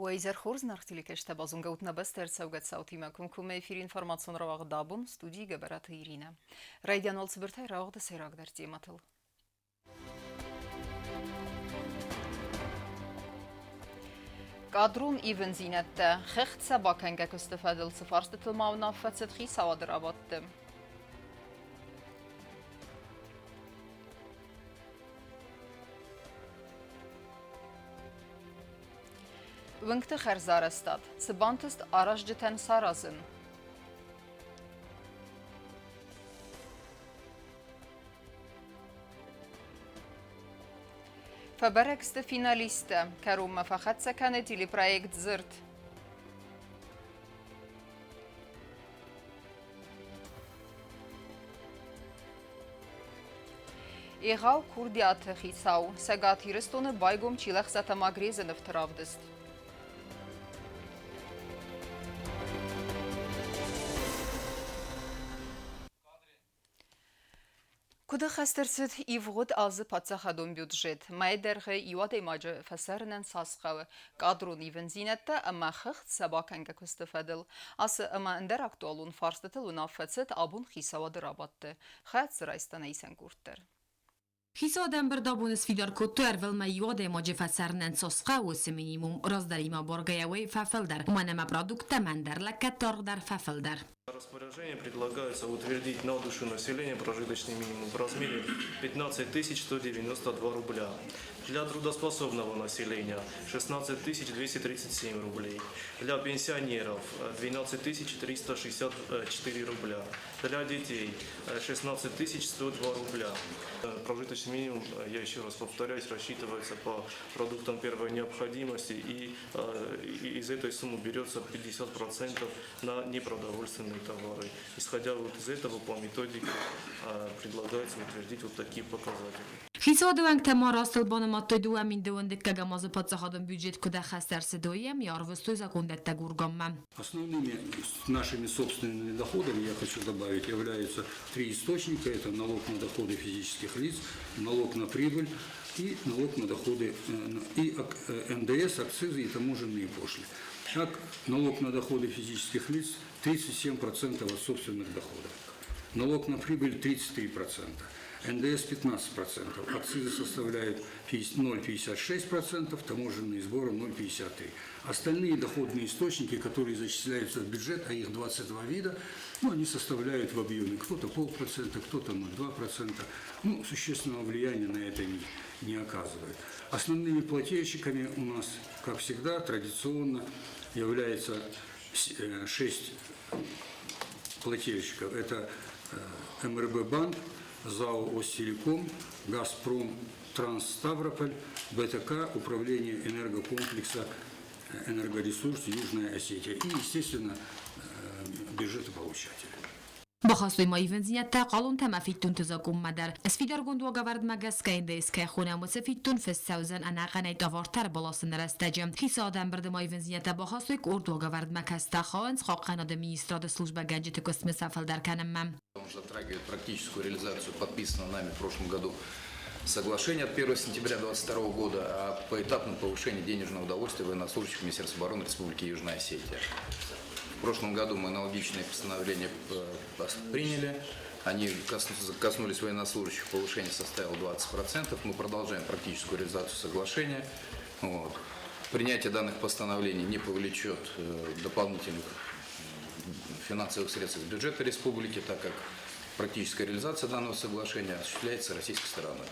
Уӕ изӕр хорз, наргъ телекӕсджытӕ, базонгӕ ут нӕ бӕстӕ ӕрцӕугӕ цаутимӕ комкоммӕ эфиры информацион рауагъд абон, студийы Гӕбӕраты Иринӕ. Райдиан уал цыбыртӕй рауагъды сӕйрагдӕр темӕтыл. Кадрон ивындзинӕдтӕ, хыгъд сӕ бакӕнгӕ куысты фӕдыл цы фарстытыл ма уынаффӕ цыд хицауады рабадты. Уынгты хӕрзарӕзтад. Цы бантыст аразджытӕн саразын? Фӕбӕрӕг сты финалисттӕ. Кӕронмӕ фӕхӕццӕ кӕны телепроект «Дзырд». Егъау курдиаты хицау Цӕгат Ирыстоны байгом Чилӕхсаты Магрезы нывты равдыст. Куыд ӕххӕст ӕрцыд ивгъуыд азы паддзахадон бюджет? Мӕйы дӕргъы иу адӕймаджы фӕцӕрынӕн цас хъӕуы? Кадрон ивындзинӕдтӕ ӕмӕ хыгъд сӕ бакӕнгӕ куысты фӕдыл. Ацы ӕмӕ ӕндӕр актуалон фарстытыл уынаффӕ цыд абон хицауады рабадты. Хӕцы райста нӕ исӕн къорд дӕр. Хицауад ӕмбырд абон сфидар кодтой ӕрвылмӕй иу адӕймаджы фӕцӕрынӕн цас хъӕуы, уыцы минимум раздӕримӕ абаргӕйӕ уый фӕфылдӕр, уымӕн ӕмӕ продукттӕм ӕндӕр лӕггӕдты аргъ дӕр фӕфылдӕр. Распоряжение предлагается утвердить на душу населения прожиточный минимум в размере 15 192 рубля. Для трудоспособного населения 16 237 рублей. Для пенсионеров 12 364 рубля. Для детей 16 102 рубля. Прожиточный минимум, я еще раз повторяюсь, рассчитывается по продуктам первой необходимости, и из этой суммы берется 50% на непродовольственные товары. Исходя вот из этого, по методике предлагается утвердить вот такие показатели. Хицауады уӕнгтӕ ма растыл банымадтой 2012 азы паддзахадон бюджет куыд ӕххӕст ӕрцыд, уый ӕмӕ арвыстой закондӕттӕг органмӕ. Основными нашими собственными доходами, я хочу добавить, являются три источника. Это налог на доходы физических лиц, налог на прибыль и налог на доходы и НДС, акцизы и таможенные пошлины. Так, налог на доходы физических лиц 37% от собственных доходов. Налог на прибыль 33%. НДС 15%, акцизы составляют 0,56%, таможенные сборы 0,53%. Остальные доходные источники, которые зачисляются в бюджет, а их 22 вида, ну, они составляют в объеме кто-то полпроцента, кто-то 0,2%. Ну, существенного влияния на это не оказывает. Основными плательщиками у нас, как всегда, традиционно является 6 плательщиков. Это МРБ Банк, ЗАО «Остелеком», «Газпром», «Транс Ставрополь», БТК, Управление энергокомплекса «Энергоресурс», Южная Осетия и, естественно, бюджетополучатели. Бахастой ма ивындзинӕдтӕ хъалонтӕ ӕмӕ фиддонты закъонмӕ дӕр. Сфидаргонд уагӕвӕрдмӕ гӕсгӕ НДС-кӕй хонӕм, уыцы фиддон фыст цӕудзӕн ӕнӕхъӕнӕй товартӕ ӕрбаласыны рӕстӕджы. Хицауады ӕмбырды ма ивындзинӕдтӕ бахастой къорд уагӕвӕрдмӕ, кӕцытӕ хауынц Хъахъхъӕнады министрады службӕгӕнджыты куыстмӕ сӕ фылдӕр кӕнынмӕ. Он затрагивает практическую реализацию подписанного нами в прошлом году соглашения от 1 сентября 2022 года о поэтапном повышении денежного удовольствия военнослужащих Министерства обороны Республики Южная Осетия. В прошлом году мы аналогичные постановления приняли. Они коснулись военнослужащих, повышение составило 20%. Мы продолжаем практическую реализацию соглашения. Вот. Принятие данных постановлений не повлечет дополнительных финансовых средств из бюджета республики, так как практическая реализация данного соглашения осуществляется российской стороной.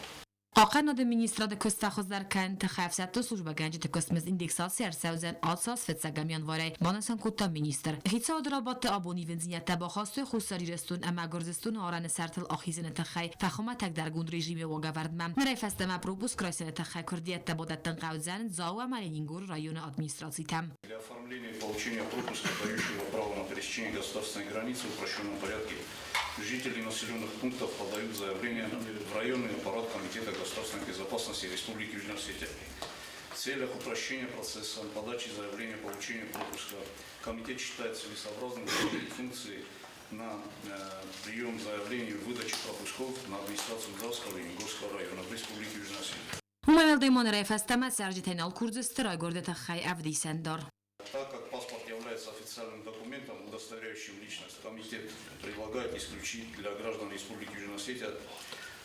Хъахъхъӕнады министрады куыст фӕхуыздӕр кӕныны тыххӕй ӕфсӕддон службӕгӕнджыты куыстмызд индексаци ӕрцӕудзӕн ацы аз фыццӕгӕм январӕй, банысан кодта министр. Хицауады рабадты абон ивындзинӕдтӕ бахастой Хуссар Ирыстон ӕмӕ Гуырдзыстоны арӕны сӕртыл ахизыны тыххӕй фӕхуымӕтӕгдӕргонд режимы уагӕвӕрдмӕ. Нырӕй фӕстӕмӕ пропуск райсыны тыххӕй куырдиӕттӕ бадӕттын хъӕудзӕн Дзау ӕмӕ Ленингоры районы администрацитӕм. Для оформления и получения пропуска, дающего право на пересечение государственной границы в упрощенном порядке, жители населенных пунктов подают заявление в районный аппарат Комитета государственной безопасности Республики Южная Осетия. В целях упрощения процесса подачи заявления получения пропуска комитет считает целесообразным функции на прием заявлений и выдачу пропусков на администрацию Дзауского и Ленингорского района в Республике Южная Осетия. Уымӕй уӕлдай ма нырӕй фӕстӕмӕ цӕрджытӕй нал курдзысты райгуырды тыххӕй ӕвдисӕндар. Так как паспорт является официальным документом, удостоверяющим личность, комитет предлагает исключить для граждан Республики Южная Осетия,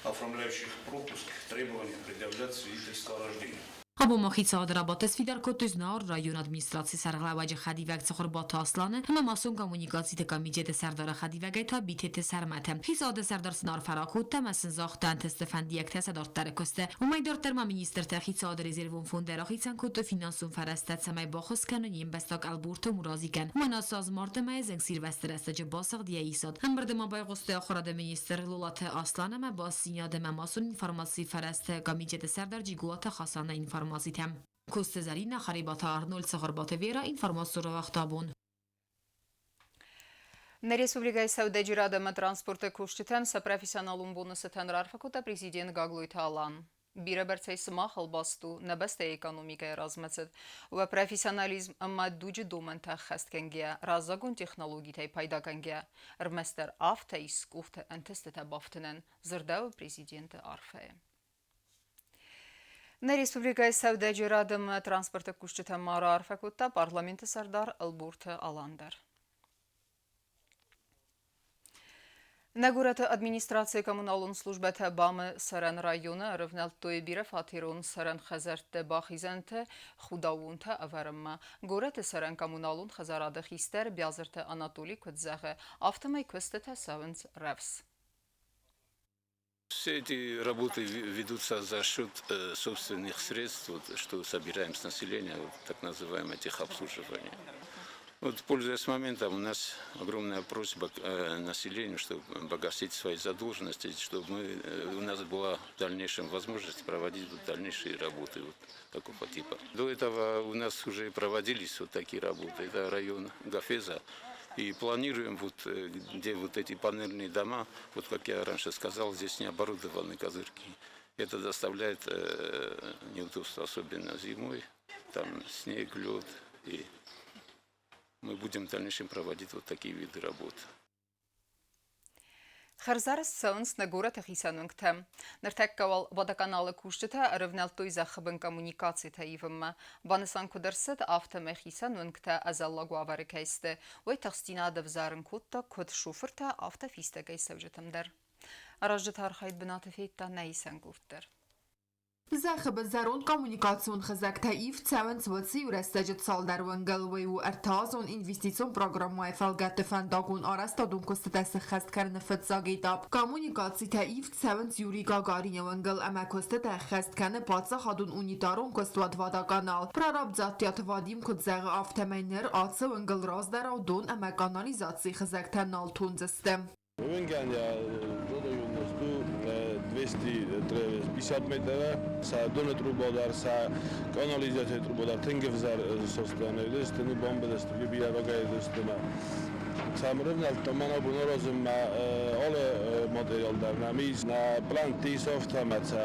оформляющих пропуск, требования предъявлять свидетельство о рождении. Абон ма хицауады рабадты сфидар кодтой Знауыр районы администрацийы сӕргълӕууӕджы хӕдивӕг Цыхуырбаты Асланы ӕмӕ массон коммуникациты комитеты сӕрдары хӕдивӕгӕй та Битеты Сӕрмӕты. Хицауады сӕрдар сын арфӕ ракодта ӕмӕ сын загъта ӕнтысты фӕндиӕгтӕ сӕ дарддӕры куысты. Уымӕй дарддӕр ма министртӕ хицауады резервон фондӕй рахицӕн кодтой финансон фӕрӕзтӕ, цӕмӕй баххуыс кӕной не мбӕстаг Ӕлборты Муразикӕн. Уымӕн ацы аз марты мӕйы зынгсирвӕзты рӕстӕджы басыгъд йӕ исад. Ӕмбырды ма байхъуыстой ахуырады министр Лолаты Аслан ӕмӕ бастдзинад ӕмӕ массон информацийы фӕрӕзты комитеты сӕрдар Джиголаты Хасаны информацитӕм. Коцты Зӕринӕ, Харебаты Арнольд, Цӕгъӕрбаты Вера, информацион рауагъд абон. Нӕ республикӕйы сӕудӕджерад ӕмӕ транспорты кусджытӕн сӕ профессионалон боны цытӕн раарфӕ кодта президент Гаглойты Алан. Бирӕбӕрцӕй сымахыл баст у нӕ бӕстӕйы экономикӕйы размӕцыд. Уӕ профессионализм ӕмӕ дуджы домӕнтӕ ӕххӕстгӕнгӕйӕ, раззагон технологитӕй пайдагӕнгӕйӕ, ӕрмӕстдӕр афтӕ ис къухты ӕнтыстытӕ бафтынӕн, дзырдӕуы президенты арфӕйы. Нӕ республикӕйы сӕудӕджерад ӕмӕ транспорты кусджытӕн ма раарфӕ кодта парламенты сӕрдар Ӕлборты Алан дӕр. Нӕ горӕты администрацийы коммуналон службӕтӕ БАМ-ы цӕрӕн районы ӕрывнӕлдтой бирӕфатерон цӕрӕн хӕдзӕртты бахизӕнты худаууонтӕ ӕвӕрынмӕ. Горӕты цӕрӕн коммуналон хӕдзарады хистӕр Биазырты Анатоли куыд зӕгъы, афтӕмӕй куыстытӕ цӕуынц рӕвдз. Все эти работы ведутся за счет собственных средств, вот, что собираем с населения, вот, так называемое техобслуживание. Вот, пользуясь моментом, у нас огромная просьба к населению, чтобы погасить свои задолженности, чтобы у нас была в дальнейшем возможность проводить вот дальнейшие работы вот такого типа. До этого у нас уже проводились вот такие работы. Это район Гафеза. И планируем, вот, где вот эти панельные дома, вот как я раньше сказал, здесь не оборудованы козырьки. Это доставляет неудобства, особенно зимой. Там снег, лед. И мы будем в дальнейшем проводить вот такие виды работ. Хӕрзарӕзт цӕуынц нӕ горӕты хицӕн уынгтӕ. Ныртӕккӕ уал водоканалы кусджытӕ ӕрывнӕлдтой зӕххы бын коммуникацитӕ ивынмӕ. Банысан куыд ӕрцыд, афтӕмӕй хицӕн уынгтӕ ӕдзӕллаг уавӕры кӕй сты, уый тыхстдзинад ӕвзарын кодта куыд шофыртӕ, афтӕ фистӕгӕй цӕуджытӕм дӕр. Аразджыты архайд бынаты федта нӕ исӕнгурд дӕр. Зӕххы бын зӕронд коммуникацион хызӕгтӕ ивд цӕуынц уыцы-иу рӕстӕджы цалдӕр уӕнгӕлвӕй у ӕртӕазон инвестицион программӕйы фӕлгӕтты фӕндагон арӕзтадон куыстытӕ сыххӕст кӕныны фыццаг этап. Коммуникацитӕ ивд цӕуынц Юрий Гагарины уынгыл ӕмӕ куыстытӕ ӕххӕст кӕны паддзахадон унитарон куыстуат «Водоканал». Прораб Дзаттиаты Вадим куыд зӕгъы, афтӕмӕй ныр ацы уынгыл раздӕрау дон ӕмӕ канализацийы хызӕгтӕ нал тондзысты. Уынгӕн йӕ у 250 метра. Сӕ доны труба дӕр, сӕ канализацийы труба дӕр тынг ӕвзӕр состӕн уыдысты, ну бамбыдысты, бирӕ рагӕй уыдысты мӕ. Цӕмрывнӕлдта мӕн абон аразынмӕ алы материал дӕр нӕм ис. Нӕ плӕнтты ис афтӕ ӕмӕ сӕ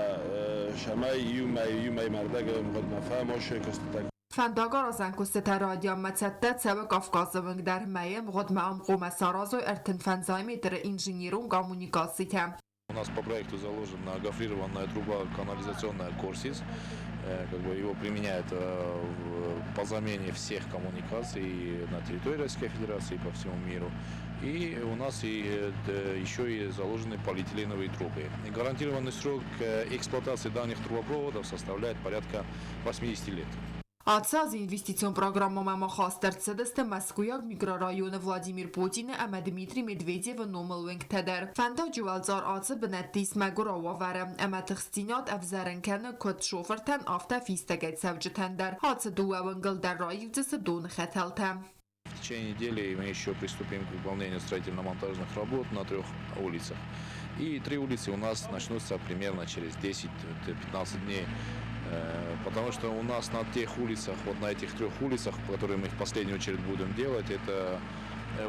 сӕмӕй иу мӕй, иу мӕймӕ ӕрдӕг ӕмгъуыдмӕ фӕмосы куыстытӕ. Фӕндагаразӕн куыстытӕ радиомӕ цӕттӕ цӕуы Кавказы уынг дӕр мӕйы мгъуыдмӕ ам хъуамӕ саразой 35 метры инженерон коммуникацитӕ. У нас по проекту заложена гофрированная труба канализационная Корсис. Как бы его применяют по замене всех коммуникаций на территории Российской Федерации и по всему миру. И у нас и еще и заложены полиэтиленовые трубы. И гарантированный срок эксплуатации данных трубопроводов составляет порядка 80 лет. Ацы аз инвестицион программӕмӕ ма хаст ӕрцыдысты Мӕскуыйаг микрорайоны Владимир Путины ӕмӕ Дмитрий Медведевы номыл уынгтӕ дӕр. Фӕндаджы уӕлцъар ацы бынӕтты ис мӕгуырау уавӕры ӕмӕ тыхстдзинад ӕвзӕрын кӕны куыд шофыртӕн, афтӕ фистӕгӕй цӕуджытӕн дӕр. Ацы дыууӕ уынгыл дӕр раивдзысты доны хӕтӕлтӕ. В течение недели мы еще приступим к выполнению строительно-монтажных работ на трех улицах. И три улицы у нас начнутся примерно через 10-15 дней. Потому что у нас на тех улицах, вот на этих трех улицах, которые мы в последнюю очередь будем делать, это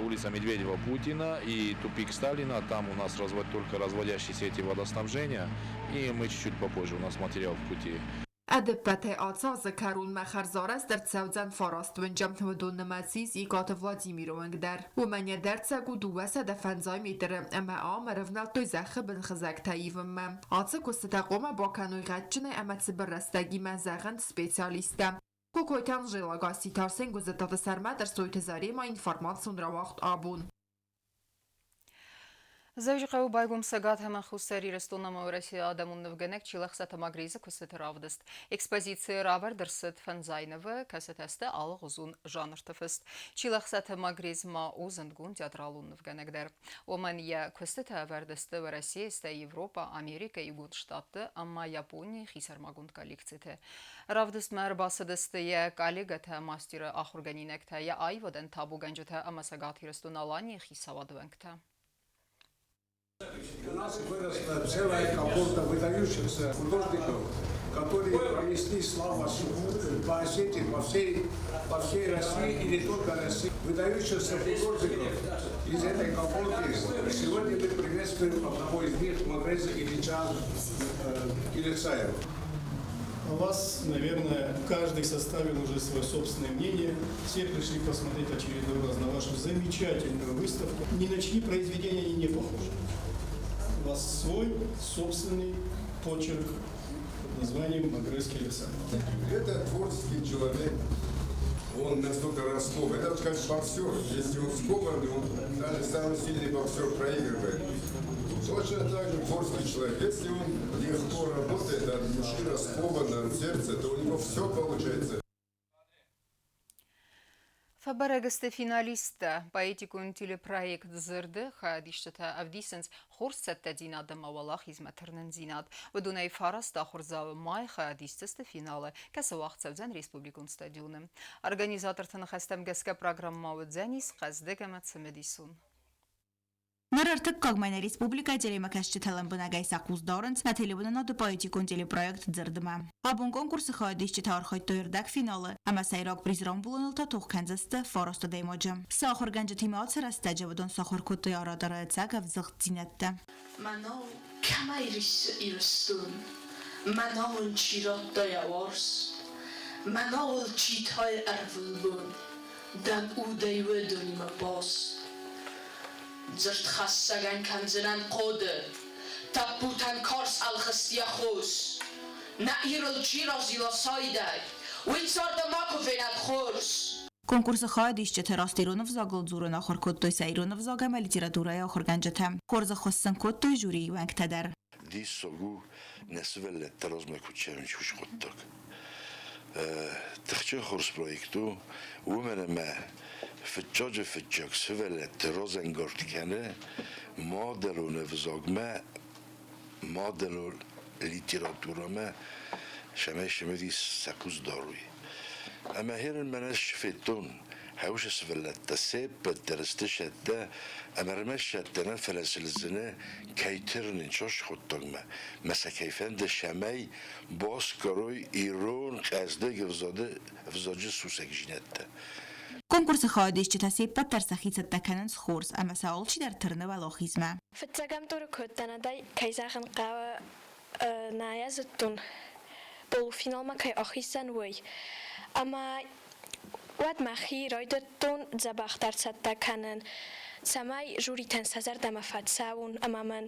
улица Медведева-Путина и тупик Сталина. Там у нас только разводящие сети водоснабжения. И мы чуть-чуть попозже, у нас материал в пути. Ӕдӕппӕтӕй ацы азы кӕронмӕ хӕрзарӕзт ӕрцӕудзӕн фараст уынджы. Уыдон нымӕцы ис Икъаты Владимиры уынг дӕр. Уымӕн йӕ дӕрддзӕг у 250 метры ӕмӕ ам ӕрӕвнӕлдтой зӕххы бын хызӕгтӕ ивынмӕ. Ацы куыстытӕ хъуамӕ бакӕной гъӕдджынӕй ӕмӕ цыбыр рӕстӕгимӕ, зӕгъынц специалисттӕ. Кокойты Анжела, Гасситы Арсен, Гуыззыттаты Сӕрмӕт, Ӕрсойты Заремӕ, информацион рауагъд абон. Дзӕуджыхъӕуы байгом Цӕгат ӕмӕ Хуссар Ирыстон ӕмӕ Уӕрӕсейы адӕмон нывгӕнӕг Чилӕхсаты Магрезы куыстыты равдыст. Экспозицийы равӕрд ӕрцыд фӕндзай нывы, кӕцытӕ сты алыгъуызон жанрты фыст. Чилӕхсаты Магрез ма у зындгонд театралон нывгӕнӕг дӕр. Уымӕн йӕ куыстытӕ ӕвӕрд сты Уӕрӕсейы, стӕй Европӕ, Америкӕйы Иугонд Штатты ӕмӕ Японийы хисӕрмагонд коллекциты. Равдыстмӕ ӕрбацыдысты йӕ коллегӕтӕ, мастеры ахуыргӕнинӕгтӕ, йӕ аивадӕн табугӕнджытӕ ӕмӕ Цӕгат Ирыстон-Аланийы хицауады уӕнгтӕ. У нас выросла целая когорта выдающихся художников, которые принесли славу по Осетии, по всей России и не только России. Выдающихся художников из этой когорты сегодня мы приветствуем одного из них, Магреза Ильича Килексаева. О вас, наверное, каждый составил уже свое собственное мнение. Все пришли посмотреть очередной раз на вашу замечательную выставку. Ни на чьи произведения они не похожи. У вас свой собственный почерк под названием Магрез Келексаев. Это творческий человек. Он настолько раскован. Это вот как боксер. Если он скованный, он даже самый сильный боксер проигрывает. Точно так же творческий человек. Если он легко работает, от души раскован, от сердца, то у него все получается. Фӕбӕрӕг сты финалисттӕ. Поэтикон телепроект «Дзырд»-ы хайадисджытӕ ӕвдисынц хорз цӕттӕдзинад ӕмӕ уӕлахизмӕ тырнындзинад. Уыдонӕй фараст ахуырдзауы май хайад исдзысты финалы, кӕцы уагъд цӕудзӕн республикон стадионы. Организаторты ныхӕстӕм гӕсгӕ программӕ уыдзӕнис хъӕздыг ӕмӕ цымыдисон. Ныр ӕртыккаг мӕй нӕ республикӕйы телемӕкӕсджытӕ лӕмбынӕгӕй сӕ хъус дарынц нӕ телеуынынады поэтикон телепроект «Дзырд»-мӕ. Абон конкурсы хайадисджытӕ архайдтой ӕрдӕгфиналы ӕмӕ сӕйраг приз рамбулыныл та тох кӕндзысты фараст адӕймаджы. Сӕ ахуыргӕнджытимӕ ацы рӕстӕджы уыдон сахуыр кодтой арадары ӕцӕг ӕвзыгъддзинӕдтӕ. Мӕнау кӕмӕй риссы Ирыстон, Мӕнау ын чи радта йӕ уарзт, Мӕнау ыл чи тайы ӕрвылбон, Дӕн удӕй уыдонимӕ баст. Дзырдхӕссӕгӕн кӕндзынӕн хъоды, Тӕппутӕн карз ӕлгъыст йӕ хос. Нӕ Ирыл чи разила сайдӕй, Уый царды макуы фенӕд хорз. Конкурсы хайадисджыты раст ирон ӕвзагыл дзурын ахуыр кодтой сӕ ирон ӕвзаг ӕмӕ литературӕйы ахуыргӕнджытӕ. Хорзӕх сын кодтой жюрийы уӕнгтӕ дӕр. Диссаг у, нӕ сывӕллӕттӕ размӕ куыд цӕуынц, уыцы хъуыддаг. Тыхджын хорз проект у, уымӕн ӕмӕ фыццаджы фыццаг сывӕллӕтты разӕнгард кӕны мадӕлон ӕвзагмӕ, мадӕлон литературӕмӕ, цӕмӕй цымыдис сӕ хъус дарой. Ӕмӕ херын мӕнӕ цы федтон, хӕусы сывӕллӕттӕ се ппӕт дӕр сты сӕттӕ ӕмӕ ӕрмӕст сӕттӕ нӕ, фӕлӕ сылдзыны кӕй тырнын хъуыддагмӕ, мӕ сӕ кӕй фӕнды, цӕмӕй басгарой ирон хъӕздыг ӕвзаджы сусӕгдзинӕдтӕ. Конкурсы хайадисджытӕ се ппӕт дӕр сӕхи цӕттӕ кӕнынц хорз ӕмӕ сӕ алчидӕр тырны уӕлахизмӕ. Фыццӕгӕм туры кодтан адӕй, кӕй зӕгъын хъӕуы, нӕ зыдтон, полуфиналмӕ кӕй ахиздзӕн, уый. Ӕмӕ уӕд мӕхи райдыдтон дзӕбӕхдӕр цӕттӕ кӕнын, цӕмӕй жюритӕн сӕ зӕрдӕмӕ фӕцӕуон ӕмӕ мӕн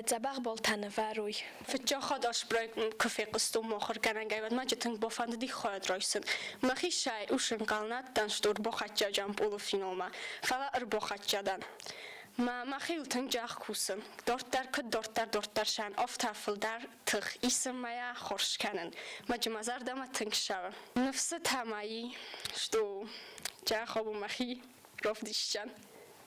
дзӕбӕх баллтӕ нывӕрой. Фыццаг хатт ацы проект куы фехъуыстон мӕ ахуыргӕнӕгӕй, уӕд ма тынг бафӕндыди хайад райсын. Мӕхи сӕй ус ӕнхъӕл нӕ дӕн, что ӕрбахӕццӕ дӕн полуфиналмӕ, фӕлӕ ӕрбахӕццӕ дӕн. Мӕ мӕхиуыл тынг джах кусын. Дарддӕр куыд дарддӕр дарддӕр сӕн, афтӕ фылдӕр тых исын мӕ хорз кӕнын. Мӕ мӕ зӕрдӕмӕ тынг ссӕуы. Ныфсытӕ ма и, что джах мӕхи равдисдзӕн.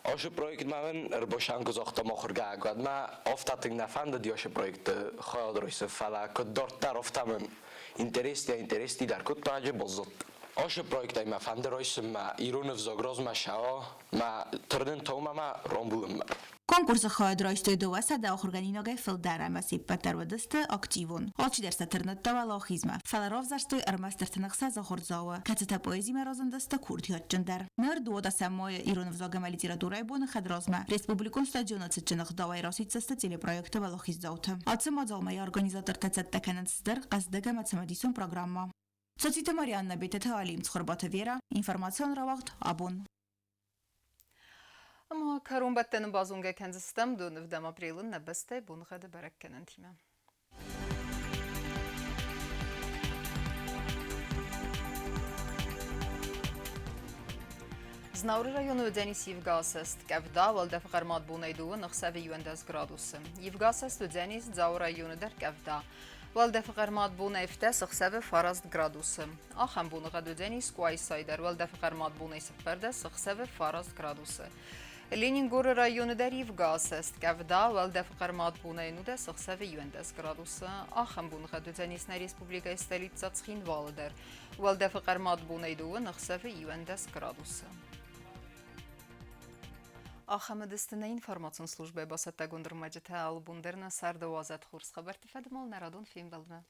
Ашы проектмӕ мын ӕрбасӕнкуы загътам ахуыргӕнӕг, уӕд мӕ афтӕ тынг нӕ фӕндыди ашы проекты хайад райсын, фӕлӕ куыд дарддӕр, афтӕ мын интерестӕ интерести дӕр кодта аджы баззад. Ашы проектӕй мӕ фӕнды райсын мӕ ирон ӕвзаг размӕ сӕуа, мӕ тырнын таумӕ мӕ рамбулынмӕ. Конкурсы хайад райстой 200 ахуыргӕнинагӕй фылдӕр ӕмӕ се ппӕт дӕр уыдысты активон. Алчидӕр сӕ тырныдта уӕлахизмӕ, фӕлӕ равзӕрстой ӕрмӕст 36 ахуырдзауы, кӕцытӕ поэзимӕ разындысты курдиатджындӕр. Ныр 12 майы ирон ӕвзаг ӕмӕ литературӕйы боны хӕдразмӕ республикон стадионы цытджын ӕгъдауӕй расиддзысты телепроекты уӕлахиздзауты. Ацы мадзалмӕ йӕ организатортӕ цӕттӕ кӕнынц стыр, хъӕздыг ӕмӕ цымыдисон программӕ. Цоциты Марианна, Бететы Алим, Цхуырбаты Вера, информацион рауагъд «Абон». Ӕмӕ кӕронбӕттӕны базонгӕ кӕндзыстӕм донывдӕм апрелы нӕ бӕстӕйы боныгъӕды бӕрӕггӕнӕнтимӕ. Знауыры районы уыдзӕнис ивгӕасӕст къӕвда, уӕлдӕфы хъӕрмад бонӕй дыууын, ӕхсӕвы 11 градусы. Ивгӕасӕст уыдзӕнис Дзауы районы дӕр къӕвда. Уӕлдӕфы хъӕрмад бонӕй ӕфтӕс, ӕхсӕвы 9 градусы. Ахӕм боныгъӕд уыдзӕнис Къуайсайы дӕр, уӕлдӕфы хъӕрмад бонӕй 14, ӕхсӕвы 9 градусы. Ленингоры районы дӕр ивгӕасӕст къӕвда, уӕлдӕфы хъӕрмад бонӕй 19, ӕхсӕвы 11 градусы. Ахӕм боныгъӕд уыдзӕнис нӕ республикӕйы столицӕ Цхинвалы дӕр. Уӕлдӕфы хъӕрмад бонӕй дыууын, ӕхсӕвы 11 градусы. Ахӕм уыдысты нӕ информацион службӕйы бацӕттӕгонд ӕрмӕджытӕ. Алыбон дӕр нӕ царды уадзӕд хорз хабӕртты фӕдыл нӕ радон фембӕлдмӕ.